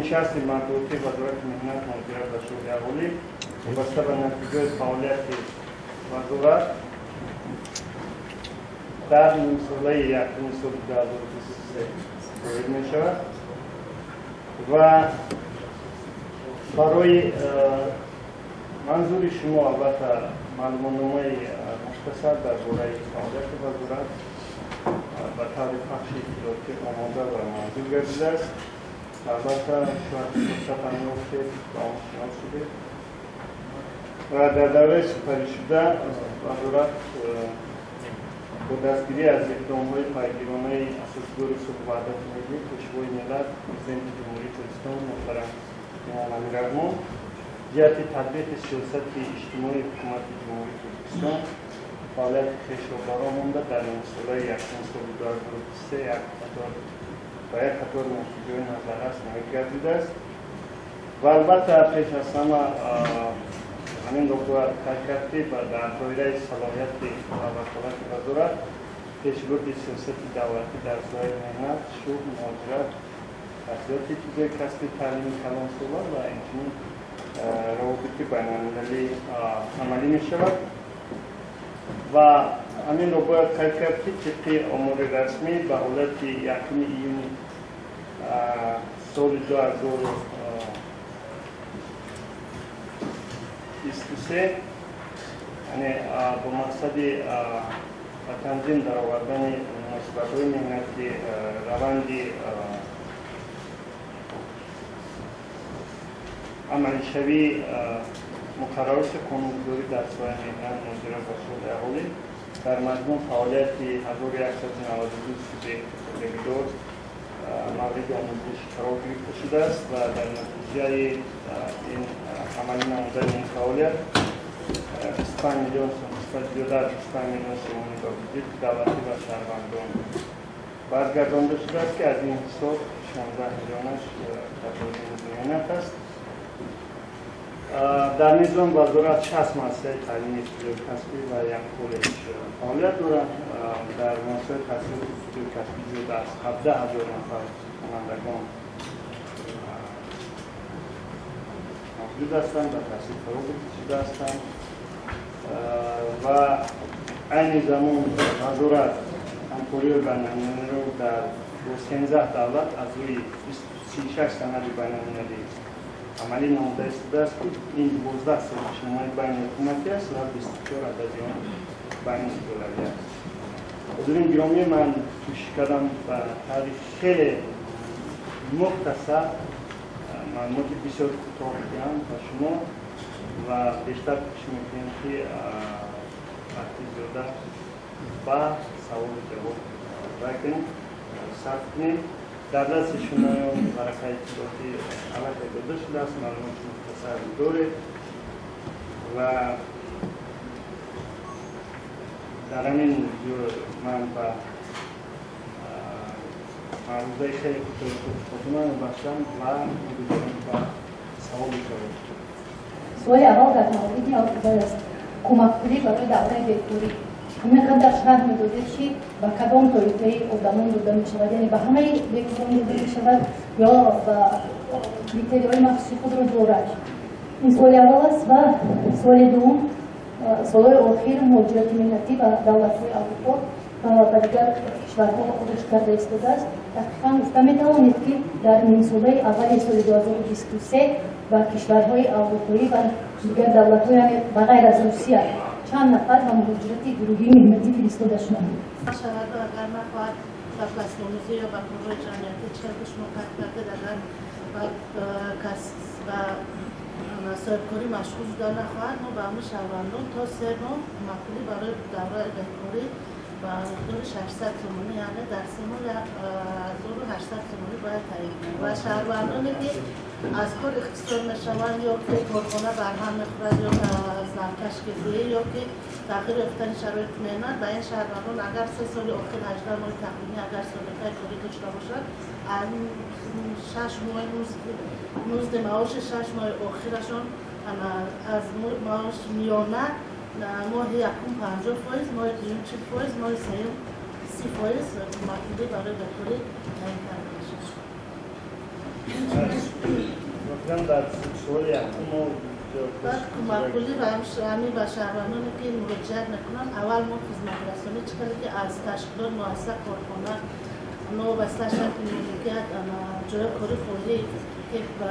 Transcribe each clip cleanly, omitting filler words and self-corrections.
Нишасти матбуотии Вазорати меҳнат, муҳоҷират ва шуғли аҳолӣ вобаста ба натиҷаи фаъолияти вазорат дар нимсолаи якуми соли 2023 доир мешавад ва барои манзури шумо, албатта, маълумотномаи мухтасар дар бораи фаъолияти вазорат ба таври пахши иттилоотӣ омода ва манзур гардидааст. Албатта, шояд фурсатам ёфтед, ба он шинос шудед. Ва дар давраи сипаришуда вазорат бо дастгирӣ аз иқдомҳои пайгиронаи Асосгузори сулҳу ваҳдати миллӣ, Пешвои миллат, Президенти Ҷумҳурии Тоҷикистон муҳтарам Эмомалӣ Раҳмон ҷиҳати татбиқи сиёсати иҷтимоии Ҳукумати Ҷумҳурии Тоҷикистон фаъолияти хешро бароҳ монда, дар нимсолаи якуми соли 2023 ба як қатор натиҷаҳои назаррас ноил гардидааст. Ва албатта, пеш аз ҳама ҳаминро бояд қайд кард, ки дар доираи салоҳияти ва ваколати вазорат пешбурди сиёсати давлатӣ дар соҳаи меҳнат, шуғл, муҳоҷират, таҳсилоти ибтидои касби, таълими калонсола ва инчунин равобити байналмилалӣ амалӣ мешавад. Ва ҳаминро бояд қайд кард, ки тибқи омори расмӣ ба ҳолати 1 июни соли 2023, яъне бо мақсади ба танзим даровардани муносибатҳои меҳнатӣ, раванди амалишавии муқаррароти қонунгузорӣ дар соҳаи меҳнат, муҳоҷират ва шуғли аҳолӣ, дар маҷмӯъ фаъолияти 1192 субъекти хоҷагидор мавриди омӯзиш қарор гирифта шудааст ва дар натиҷаи ин амалӣ намудани ин фаъолият 25 миллион, зиёда аз 25 миллион сомонӣ ба буҷети давлатӣ ва шаҳрвандон баргардонда шудааст, ки аз ин ҳисоб 16 миллионаш дар доираи меҳнат аст. Дар низом вазорат 60 муассисаи таълими ибтидои касбӣ ва як коллеҷ фаъолият дорад. Дар муассисаи таҳсилоти ибтидои касбӣ зиёда аз 17 000 нафар хонандагон мавҷуд ҳастанд, ба таҳсил фаро гирифта шуда ҳастанд. Ва айни замон вазорат ҳамкориҳои байналмилалиро дар бо 13 давлат аз рӯи 36 санади байналмилалӣ амалӣ намуда истодааст, ки ин 12 созишномаи байниҳукуматӣ аст ва 24 адади он байниидоравӣ аст. Ҳозирин гиромӣ, ман кӯшиш кардам ба таври хеле мухтасар маълумоти бисёр кӯтоҳ диҳам ба шумо ва бештар кӯшиш мекунем, ки вақти зиёда ба саволу ҷавоб рай кунем, сарф кунем. Дар дасти шумоён варақаи иттилоотӣ аллакай дода шудааст, маълумоти мухтасар доред ва дар ҳамин ман ба маърузаи хеле кӯтоҳи худ хотима мебахшам ва мегузорем ба саволу ҷавоб. Суоли аввал дар мавриди аст: кӯмакпулӣ барои давраи бекорӣ. Ҳамин қадар шарҳ медодед, ки ба кадом тоифаи одамон дода мешавад, яъне ба ҳамаи бекорон дода мешавад ё ба критериҳои махсуси худро дорад? Ин суоли аввал аст. Ва суоли дуввум: солҳои охир муҳоҷирати меҳнатӣ ба давлатҳои Аврупо ва ба дигар кишварҳо рушд карда истодааст. Дақиқан гуфта метавонед, ки дар нимсолаи аввали соли 2023 ба кишварҳои аврупоӣ ва дигар давлатҳо, яъне ба ғайр аз Русия, чанд нафар ба муҳоҷирати гурӯҳии меҳнатӣ фиристода шуданд? Шавад, агар нахоҳад ба касбомӯзӣ ё ба корҳои ҷамъиятӣ, чӣ ки шумо қайд кардед, агар ба кас ба соҳибкорӣ машғул шуда нахоҳад, мо ба ҳамаи шаҳрвандон то 3 моҳ кӯмакпулӣ барои давраи бекорӣ ба миқдори 600 сомонӣ, яъне дар 3 моҳ 1800 сомонӣ бояд таъин кунем. Ва шаҳрвандоне, ки аз кор ихтисор мешаванд ё ки корхона барҳам мехӯрад, ё аз навташкилдиҳӣ, ё ки тағйир ёфтани шароити меҳнат, ба ин шаҳрвандон агар 3 соли охир 18 моҳи тақвимӣ агар собиқаи корӣ дошта бошад, 6 моҳи музди маоши 6 моҳи охирашон аз маош миёна моҳи якум 50%, моҳи дуюм 40%, моҳи сеюм 30% кӯмакпулӣ барои бекорӣ таъин карда мешавад. Воқеан, дар суоли якум мо Баъд кӯмакпулӣ ҳамин ба шаҳрвандоне, ки муроҷиат мекунанд, аввал мо хизматрасонӣ, чӣ хеле ки аз ташкилот, муассиса, корхона новобаста шарти моликият ҷои кори холӣ, ки ба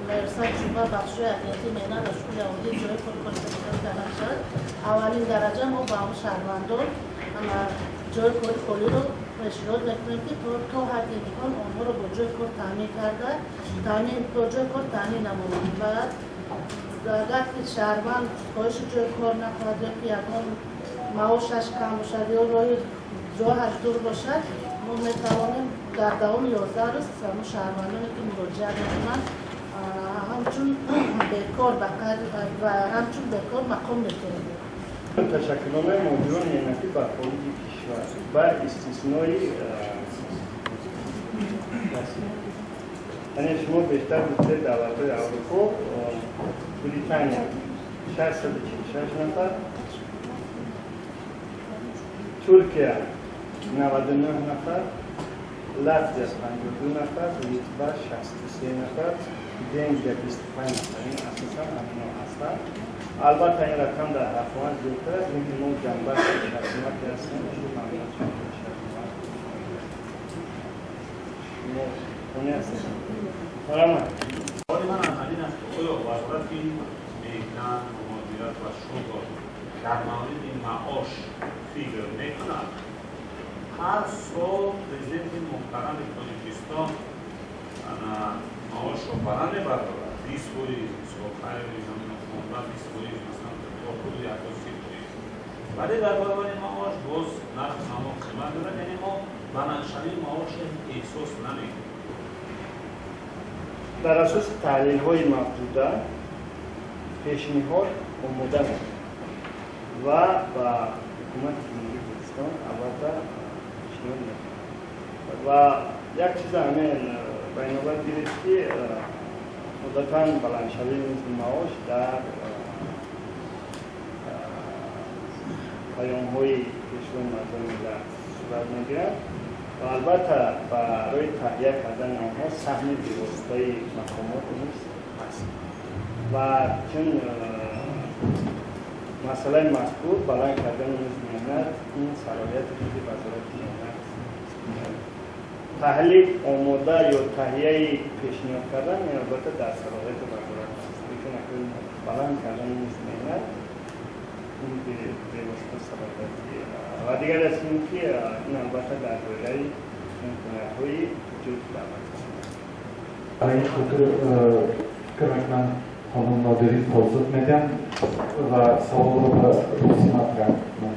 раёсат, шӯъба, бахшҳои Агентии меҳнат ва шуғли аҳолӣ ҷои кори холӣ пешниҳод карда мешавад, аввалин дараҷа мо ба он шаҳрвандон ҷои кори холиро пешниҳод мекунем, ки то ҳадди имкон онҳоро бо ҷои кор таъмин карда, бо ҷои кор таъмин намоем. Баъд агар ки шаҳрванд хоҳиши ҷои кор нахоҳад ё ки ягон маошаш кам бошад ё роҳи роҳаш дур бошад, мо метавонем дар давоми 11 рӯз ҳамун шаҳрвандоне, ки муроҷиат мекунанд, ҳамчун бекор ва ҳамчун бекор мақом метавонем. Ташаккулномаи муҳоҷирони меҳнатӣ ба хориҷи кишвар ба истиснои Россия, яъне шумо бештар гуфтед давлатҳои Аврупо. Британия 646 нафар, Туркия 99 нафар, Латвия 52 нафар, Литва 63 нафар, Венгрия 25 нафар. Ин асосан ҳамино ҳастанд. Албатта, ин рақам дар ҳафтома зиёдтар аст, лекин мо ҷанбаи шартнома ки ҳастем, шартнома шумо хоне ҳастед, марҳамат. Саволи ман аз ҳамин аст, ки оё Вазорати меҳнат, муҳоҷират ва шуғл дар мавриди маош фикр мекунад? Ҳар сол Президенти муҳтарами Тоҷикистон маошро баланд мебардорад, 20%, мисол, хайри хонда 20%, масалан, то ҳудуди 70%, вале дар баробари маош боз нархи наво қимат дорад, яъне мо баландшавии маоше эҳсос намекунем. Дар асоси таҳлилҳои мавҷуда пешниҳод омода мекунад ва ба Ҳукумати Ҷумҳурии Тоҷикистон албатта пешниҳод мекунад. Ва як чиза ҳамин ба инобат гирифт, ки одатан баландшавии музди маош дар паёмҳои Пешвои Муаззами миллат сурат мегирад ва албатта барои таҳия кардани онҳо саҳми бевоситаи мақомот низ ҳаст. Ва чун масъалаи мазкур, баланд кардани музди меҳнат, ин салоҳияти худи Вазорати меҳнат, таҳлил омода ё таҳияи пешниҳод кардан, ин албатта дар салоҳияти вазорат аст, лекин баланд кардани музди меҳнат ин бевосита салоҳияти ва дигар аст, ин ки ин албатта дар доираи имкониятҳои буҷети давлат. Ба ин хотир фикр мекунам, хонум Нодирӣ посух медиҳам ва саволро ба русӣ матраҳ мекунам.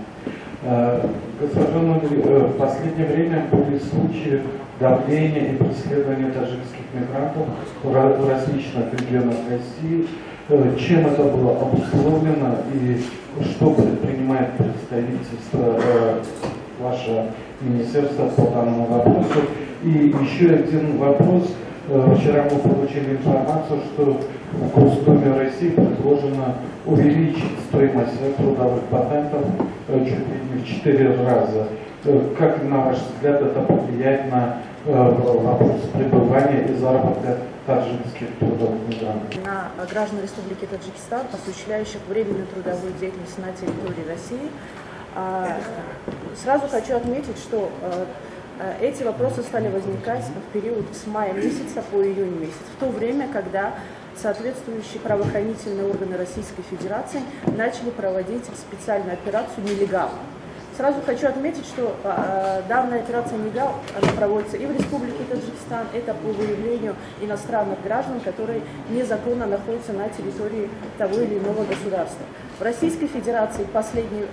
Госпожа Нодири, в последнее время были случаи давления и преследования таджикских мигрантов в различных регионах России. Чем это было обусловлено и что предпринимает представительство, ваше министерство по данному вопросу? И еще один вопрос. Вчера мы получили информацию, что в Госдуме России предложено увеличить стоимость трудовых патентов чуть ли не в 4 раза. Как, на ваш взгляд, это повлияет на вопрос пребывания и заработка таджикских трудовых мигрантов? На граждан Республики Таджикистан, осуществляющих временную трудовую деятельность на территории России. Сразу хочу отметить, что эти вопросы стали возникать в период с мая месяца по июнь месяц, в то время, когда соответствующие правоохранительные органы Российской Федерации начали проводить специальную операцию «Нелегал». Сразу хочу отметить, что данная операция «Нелегал», она проводится и в Республике Таджикистан, это по выявлению иностранных граждан, которые незаконно находятся на территории того или иного государства. В Российской Федерации последняя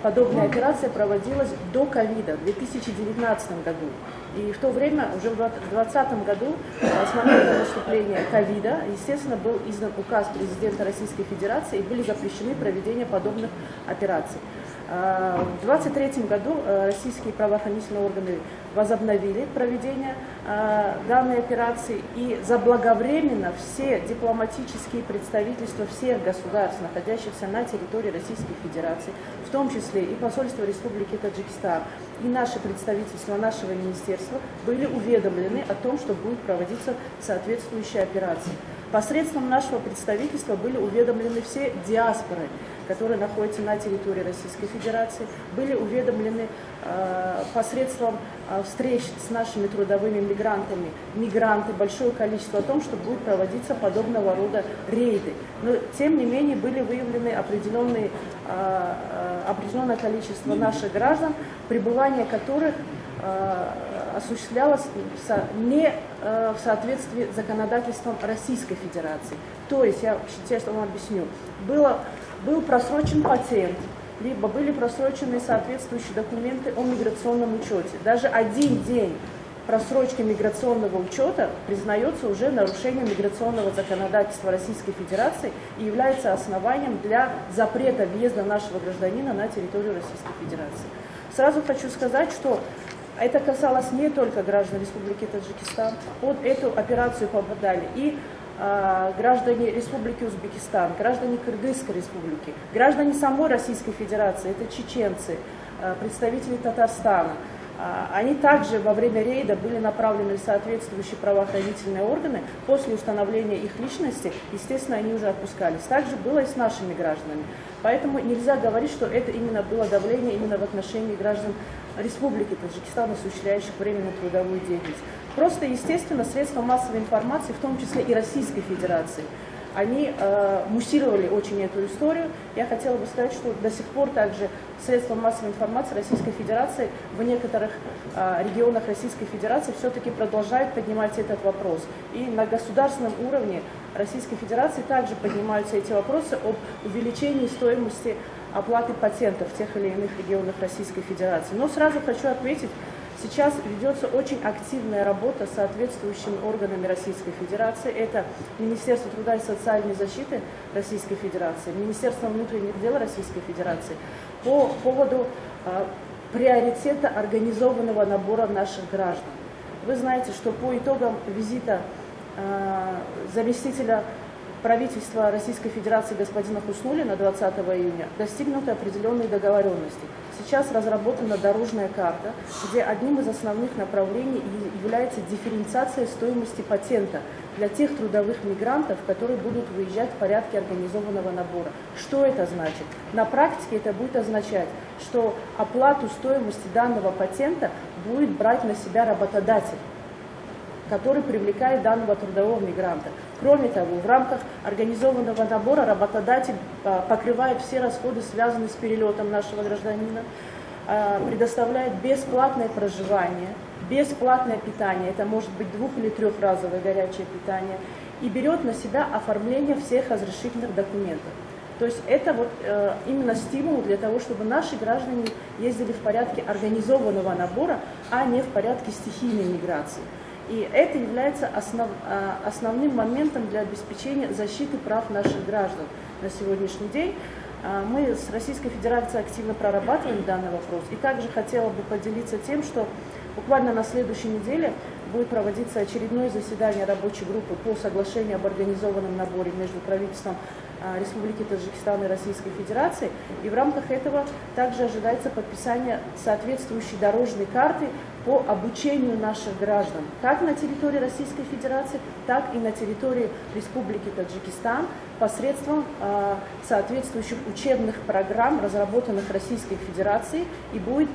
подобная операция проводилась до ковида в 2019 году. И в то время, уже в 2020 году, с момента наступления ковида, естественно, был издан указ президента Российской Федерации и были запрещены проведение подобных операций. В 2023 году российские правоохранительные органы возобновили проведение данной операции, и заблаговременно все дипломатические представительства всех государств, находящихся на территории Российской Федерации, в том числе и посольство Республики Таджикистан, и наше представительство нашего министерства, были уведомлены о том, что будет проводиться соответствующая операция. Посредством нашего представительства были уведомлены все диаспоры, которые находятся на территории Российской Федерации, были уведомлены посредством встреч с нашими трудовыми мигрантами, мигранты, большое количество, о том, что будут проводиться подобного рода рейды. Но, тем не менее, были выявлены определенное количество наших граждан, пребывание которых осуществлялось не в соответствии с законодательством Российской Федерации. То есть, я сейчас вам объясню, был просрочен патент, либо были просрочены соответствующие документы о миграционном учете. Даже один день просрочки миграционного учета признается уже нарушением миграционного законодательства Российской Федерации и является основанием для запрета въезда нашего гражданина на территорию Российской Федерации. Сразу хочу сказать, что это касалось не только граждан Республики Таджикистан. Под эту операцию попадали и граждане Республики Узбекистан, граждане Кыргызской Республики, граждане самой Российской Федерации, это чеченцы, представители Татарстана. Они также во время рейда были направлены в соответствующие правоохранительные органы. После установления их личности, естественно, они уже отпускались. Также было и с нашими гражданами. Поэтому нельзя говорить, что это именно было давление именно в отношении граждан Республики Таджикистан, осуществляющих временную трудовую деятельность. Просто, естественно, средства массовой информации, в том числе и Российской Федерации, они муссировали очень эту историю. Я хотела бы сказать, что до сих пор также средства массовой информации Российской Федерации в некоторых регионах Российской Федерации все-таки продолжают поднимать этот вопрос. И на государственном уровне Российской Федерации также поднимаются эти вопросы об увеличении стоимости оплаты патентов в тех или иных регионах Российской Федерации. Но сразу хочу отметить, сейчас ведется очень активная работа с соответствующими органами Российской Федерации. Это Министерство труда и социальной защиты Российской Федерации, Министерство внутренних дел Российской Федерации по поводу приоритета организованного набора наших граждан. Вы знаете, что по итогам визита заместителя правительства Российской Федерации господина Хуснуллина 20 июня достигнуты определенные договоренности. Сейчас разработана дорожная карта, где одним из основных направлений является дифференциация стоимости патента для тех трудовых мигрантов, которые будут выезжать в порядке организованного набора. Что это значит? На практике это будет означать, что оплату стоимости данного патента будет брать на себя работодатель, который привлекает данного трудового мигранта. Кроме того, в рамках организованного набора работодатель покрывает все расходы, связанные с перелетом нашего гражданина, предоставляет бесплатное проживание, бесплатное питание, это может быть двух- или трехразовое горячее питание, и берет на себя оформление всех разрешительных документов. То есть это вот именно стимул для того, чтобы наши граждане ездили в порядке организованного набора, а не в порядке стихийной миграции. И это является основным моментом для обеспечения защиты прав наших граждан на сегодняшний день. Мы с Российской Федерацией активно прорабатываем данный вопрос. И также хотела бы поделиться тем, что буквально на следующей неделе будет проводиться очередное заседание рабочей группы по соглашению об организованном наборе между правительством Республики Таджикистан и Российской Федерации. И в рамках этого также ожидается подписание соответствующей дорожной карты по обучению наших граждан, как на территории Российской Федерации, так и на территории Республики Таджикистан посредством соответствующих учебных программ, разработанных Российской Федерацией, и будет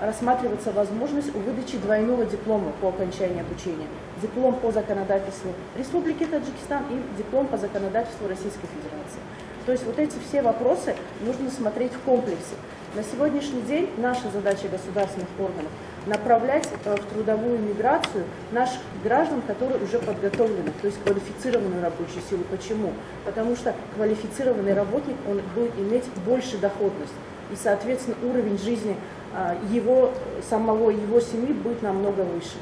рассматриваться возможность выдачи двойного диплома по окончании обучения. Диплом по законодательству Республики Таджикистан и диплом по законодательству Российской Федерации. То есть вот эти все вопросы нужно смотреть в комплексе. На сегодняшний день наша задача государственных органов направлять в трудовую миграцию наших граждан, которые уже подготовлены, то есть квалифицированную рабочую силу. Почему? Потому что квалифицированный работник, он будет иметь больше доходность. И, соответственно, уровень жизни его самого, его семьи будет намного выше.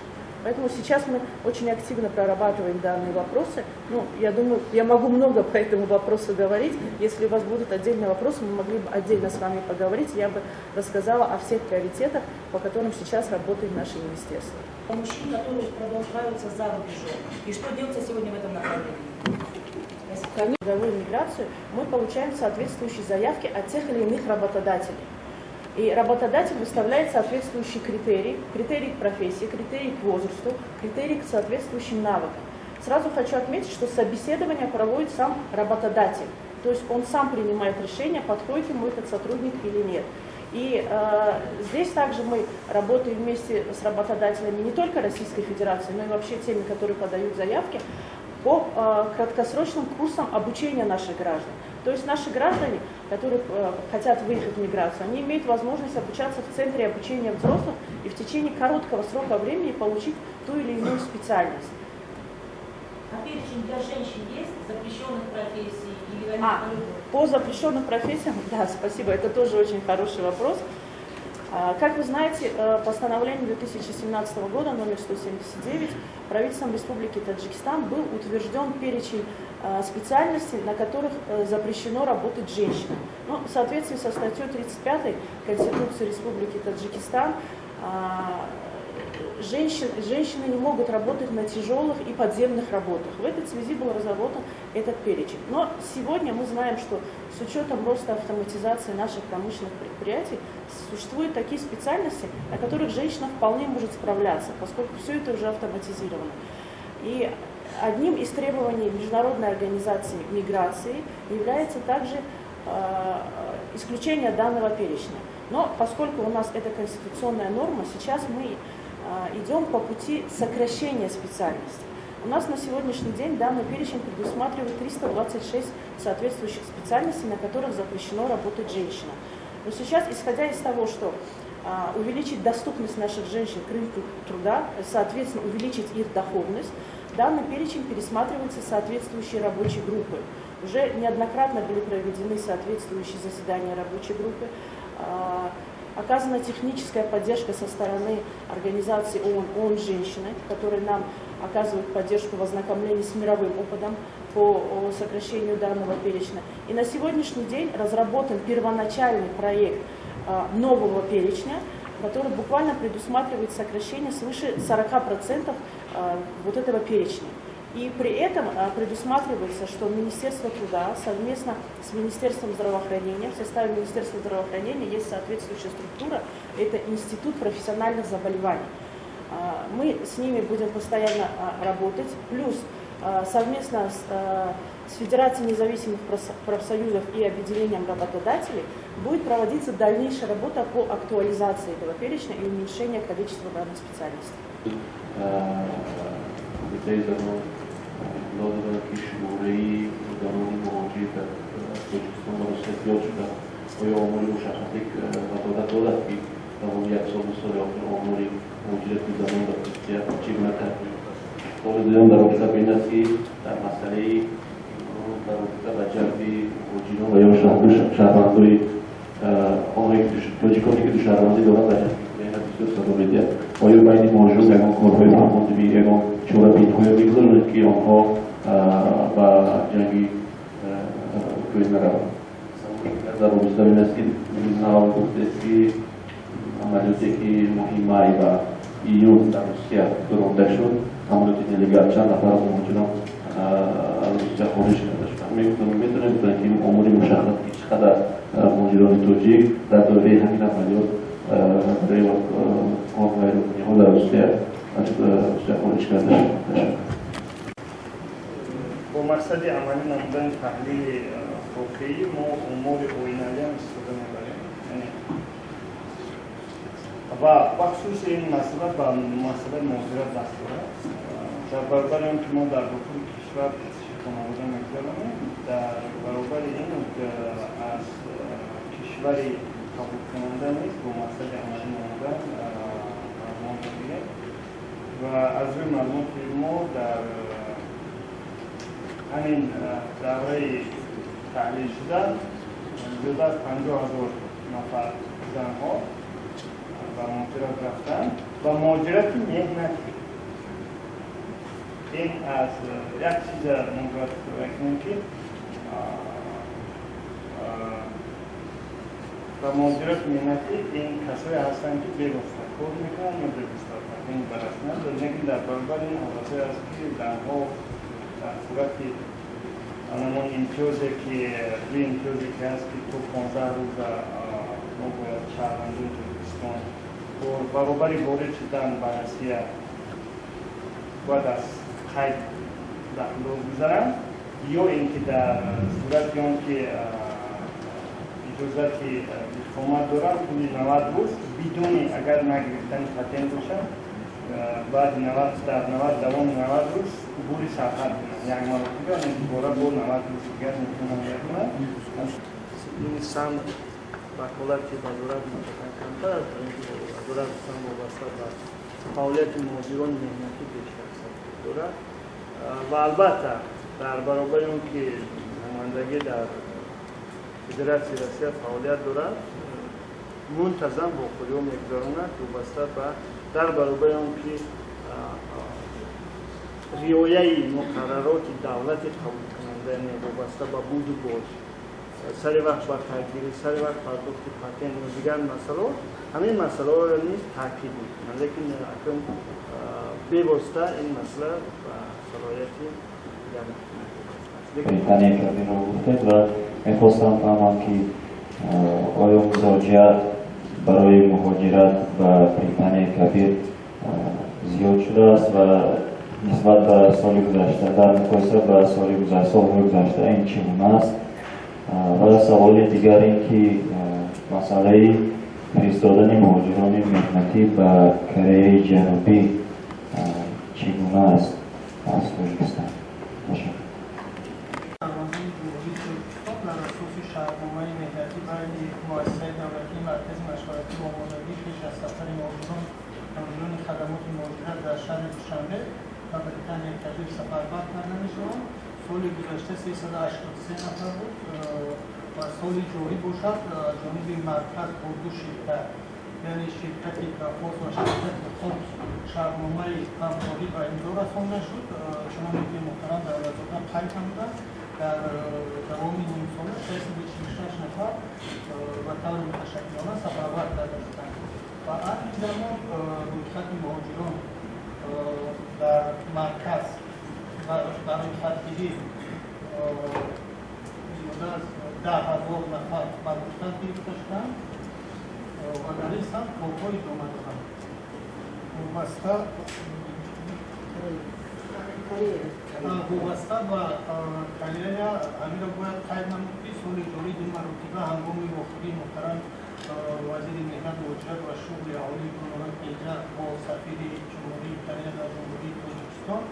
Поэтому сейчас мы очень активно прорабатываем данные вопросы. Ну, я думаю, я могу много по этому вопросу говорить. Если у вас будут отдельные вопросы, мы могли бы отдельно с вами поговорить. Я бы рассказала о всех приоритетах, по которым сейчас работает наше министерство. Мужчин, которые продолжаются за рубежом. И что делается сегодня в этом направлении? Конечно, трудовую миграцию мы получаем соответствующие заявки от тех или иных работодателей. И работодатель выставляет соответствующие критерии, критерии к профессии, критерии к возрасту, критерии к соответствующим навыкам. Сразу хочу отметить, что собеседование проводит сам работодатель. То есть он сам принимает решение, подходит ему этот сотрудник или нет. И здесь также мы работаем вместе с работодателями не только Российской Федерации, но и вообще теми, которые подают заявки, по краткосрочным курсам обучения наших граждан. То есть наши граждане, которые хотят выехать в миграцию, они имеют возможность обучаться в центре обучения взрослых и в течение короткого срока времени получить ту или иную специальность. А перечень для женщин есть запрещенных профессий или они По запрещенным профессиям, да, спасибо, это тоже очень хороший вопрос. Как вы знаете, постановлением 2017 года номер 179 правительством Республики Таджикистан был утвержден перечень специальностей, на которых запрещено работать женщинам. Ну, в соответствии со статьей 35 Конституции Республики Таджикистан, женщины не могут работать на тяжелых и подземных работах. В этой связи был разработан этот перечень. Но сегодня мы знаем, что с учетом роста автоматизации наших промышленных предприятий существуют такие специальности, на которых женщина вполне может справляться, поскольку все это уже автоматизировано. И одним из требований Международной организации миграции является также исключение данного перечня. Но поскольку у нас это конституционная норма, сейчас мы идем по пути сокращения специальностей. У нас на сегодняшний день данный перечень предусматривает 326 соответствующих специальностей, на которых запрещено работать женщинам. Но сейчас, исходя из того, что увеличить доступность наших женщин к рынку труда, соответственно, увеличить их доходность, данный перечень пересматривается соответствующей рабочей группой. Уже неоднократно были проведены соответствующие заседания рабочей группы. Оказана техническая поддержка со стороны организации ООН, ООН «Женщины», которые нам оказывают поддержку в ознакомлении с мировым опытом по сокращению данного перечня. И на сегодняшний день разработан первоначальный проект нового перечня, который буквально предусматривает сокращение свыше 40% вот этого перечня. И при этом предусматривается, что Министерство труда совместно с Министерством здравоохранения, в составе Министерства здравоохранения есть соответствующая структура, это Институт профессиональных заболеваний. Мы с ними будем постоянно работать, плюс совместно с Федерацией независимых профсоюзов и объединением работодателей будет проводиться дальнейшая работа по актуализации этого перечня и уменьшению количества данных специальностей. اطلاع دادن که شماره زنان مهاجر در تاجیکستان و روسیه زیاد شده. آیا آمار مشخصی وزارت دارد که در یک سال دو سال آخر آمار مهاجرت زنان در روسیه چگونه تغییر یافته است؟ سوال دوم در رابطه به این است که در مسئله در رابطه با جلب مهاجران و یا شهروندای آنهایی که تاجیکانی که دو شهروندی دارند در بسیار صدا میدهد، آیا بین مهاجران یگان کارهای فرماندهی یگان чорабиниҳое мегузаронед ки онҳо ба ҷанги Украина нараванд? Дар робита ин аст ки нав гуфтед ки амалиёте ки моҳи май ва июн дар Русия гузаронида шуд, амалиёти нелегал, чанд нафар аз муҳоҷирон аз Русия хориҷ карда шуданд? Метавонем гуфтем ки омори мушаххас ки чӣ қадар муҳоҷирони тоҷик дар доираи ҳамин амалиёт барои қонунвайронкуниҳо дар Русия аз Русия хориҷ карда шуданд? Бо мақсади амалӣ намудани таҳлили воқеӣ мо омори оинавиам истифода мебарем. Ва бахусус ин масъала ба масъалаи муҳоҷират даст дорад. Дар баробари он ки мо дар дохили кишвар пурсиши хонавода мегузаронем, дар баробари ин аз кишвари қабулкунанда низ бо мақсади амалӣ намудан маълумот мегирем ва аз рӯи маълумоти мо дар ҳамин давраи таҳлил шуда зиёда аз 50 000 нафар занҳо ба муҳоҷират рафтанд, ба муҳоҷирати меҳнатӣ. Ин аз як чиза мо бояд кунем, ки ба муҳоҷирати меҳнатӣ ин касое ҳастанд, ки бевосита кор мекунанд ё бевосита ин ба расмият, лекин дар баробари ин ҳолатҳое аст, ки занҳо дар сурати ҳамон имтиёзе, ки ду имтиёзе ки ҳаст, ки то 15 рӯза мо бояд шаҳрвандони Тоҷикистон баробари ворид шудан ба Россия бояд аз қайд дахлдор гузаранд, ё ин ки дар сурати он ки иҷозати иқомат доранд, тӯли 90 рӯз бидуни агар нагирифтани патент бошад, баъди дар 90, давоми 90 рӯз убури сарҳад кунанд як маротиба, дубора бо 90 рӯзи дигар метавонанд накунанд. Ин самт ваколати вазорат нисбатан камтар аст, вазорат хусусан вобаста ба фаъолияти муҳоҷирони меҳнатӣ бештар дорад. Ва албатта, дар баробари он ки намояндагӣ дар Федератсияи Россия фаъолият дорад, мунтазам вохӯриҳо мегузаронад вобаста ба дар баробари он ки риояи муқаррароти давлати қабулкунанда, яъне вобаста ба буду бош, сари вақт ба қайдгирӣ, сари вақт пардохти патент ва дигар масъалаҳо, ҳамин масъалаҳоро низ таъкид мекунанд, лекин акнун бевосита ин масъала ба салоҳияти Британия Кабирро гуфтед ва мехостам фаҳмам, ки оё муроҷиат барои муҳоҷират ба Британияи Кабир зиёд шудааст ва нисбат ба соли гузашта, дар муқоиса ба соли солҳои гузашта ин чӣ гуна аст? Ва саволи дигар ин ки масъалаи фиристодани муҳоҷирони меҳнатӣ ба Кореяи Ҷанубӣ чӣ гуна аст аз Тоҷикистон? Ташаккур. Дар асоси шартномаи меҳнатӣ байни муассисаи давлатии Маркази машваратӣ ва омодагӣ пеш аз сафари муҳоҷирон, муҳоҷирони хадамоти муҳоҷират дар шаҳри Душанбе ба Британияи Кабир сафарбар карда мешаванд. Соли гузашта 383 нафар буд ва соли ҷорӣ бошад, ҷониби марказ бо ду ширкат, яъне ширкати Профос ва ширкати Хобс, шартномаи ҳамкорӣ ба имзо расонда шуд. Чуноне ки муҳтарам Давлатзода қайд намуданд, дар давоми нимсола 646 нафар ба таври муташаккилона сафарбар карда шуданд ва айни замон рӯйхати муҳоҷирон дар марказ ба рӯйхатгирӣ зиёда аз 10 000 нафар ба рӯйхат гирифта шуданд ва дар ин самт корҳо идома доранд. Вобаста ба Корея, ҳаминро бояд қайд намуд, ки соли ҷорӣ ду маротиба ҳангоми вохӯрии муҳтарам вазири меҳнат, муҳоҷират ва шуғли аҳолии Гулнора Теҷа бо сафири Ҷумҳурии Корея дар Ҷумҳурии Тоҷикистон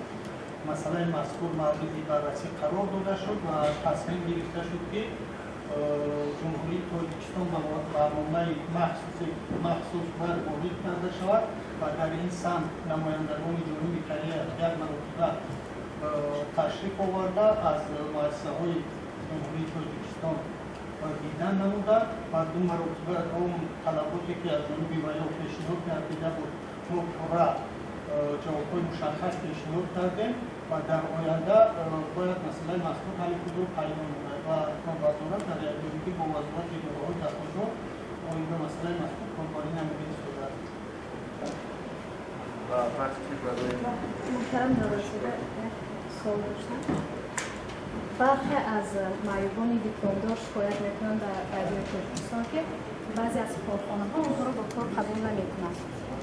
масъалаи мазкур мавриди баррасӣ қарор дода шуд ва тасмим гирифта шуд, ки Ҷумҳурии Тоҷикистон ба барномаи махсус бояд ворид карда шавад ва дар ин самт намояндагони ҷониби Корея як маротиба ташриф оварда, аз муассисаҳои Ҷумҳурии Тоҷикистон дидан намуда ва ду маротиба он талаботе, ки аз ҷониби ваё пешниҳод гардида буд, мо пурра ҷавобҳои мушаххас пешниҳод кардем ва дар оянда бояд масъалаи мазкур ҳалли худро пайдо намояд ва вазорат дар якҷоягӣ бо вазорати идораҳои дахлдор оид ба масъалаи мазкур корбарӣ намуда истодааст. Ва вақти барои Муҳтарам Давлатзода, як суол доштам. Бархе аз маъюбони дипломдор шикоят мекунанд дар Радиои Тоҷикистон, ки баъзе аз корхонаҳо онҳоро ба кор қабул намекунанд,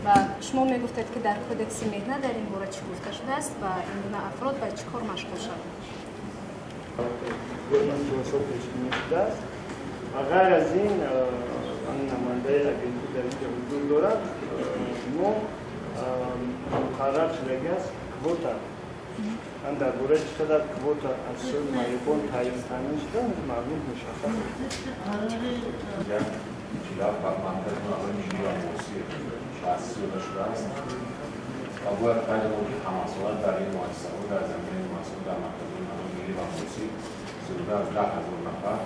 ва шумо мегуфтед, ки дар Кодекси меҳнат дар ин бора чӣ гуфта шудааст ва ин гуна афрод ба чӣ кор машғул шаванд? Пешбинӣ шудааст ва ғайр аз ин намояндаи агентӣ дар инҷо ҳузур дорад. Мо муқаррар шудагӣ аст квота, дар бораи чӣ қадар квота аз сӯи маъюбон таъин таъмин шуда, маълум мушаххас. Маркази миллӣ ва муосир таъсис дода шудааст ва бояд қайд намуд, ки ҳамасола дар ин муассисаҳо, дар заминаи муассисаҳо, дар марказҳои миллӣ ва муосир зиёда аз 10 000 нафар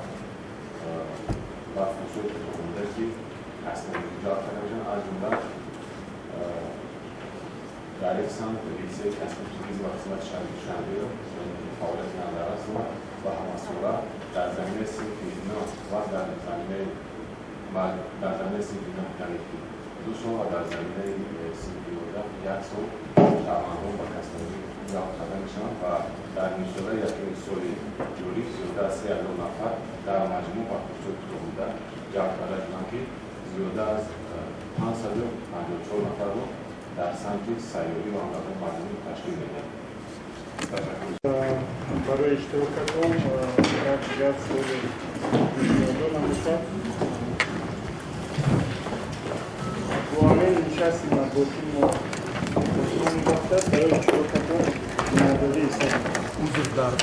ба курсҳои кӯтоҳмуддати касбомӯзӣ ҷалб карда мешаванд. Аз ҷумла дар ин самт литсеи касби туризм ва хизмати шаҳри Душанберо фаъолияти назаррас дорад ва ҳамасола дар заминаи синфи 9 ва дар заминаи синфи 9, яъне ки 2 сол, ва дар заминаи синфи 11 як сол шаҳрвандон ба касбомӯзӣ ҷалб карда мешаванд. Ва дар нимсолаи якуми соли ҷорӣ зиёда аз 3000 нафар дар маҷмӯъ ба курсҳои кӯтоҳмуддат ҷалб карда шуданд, ки зиёда аз 554 нафарро дар самти сайёҳӣ ва ҳамроҳии мардумӣ ташкил медиҳад. Барои иштирокатон як дигар суоли пешниҳодо набошад, бо ҳамин нишасти матбуотии мо хотима мебахшад. Барои иштирокатон миннатдорӣ. Узр дар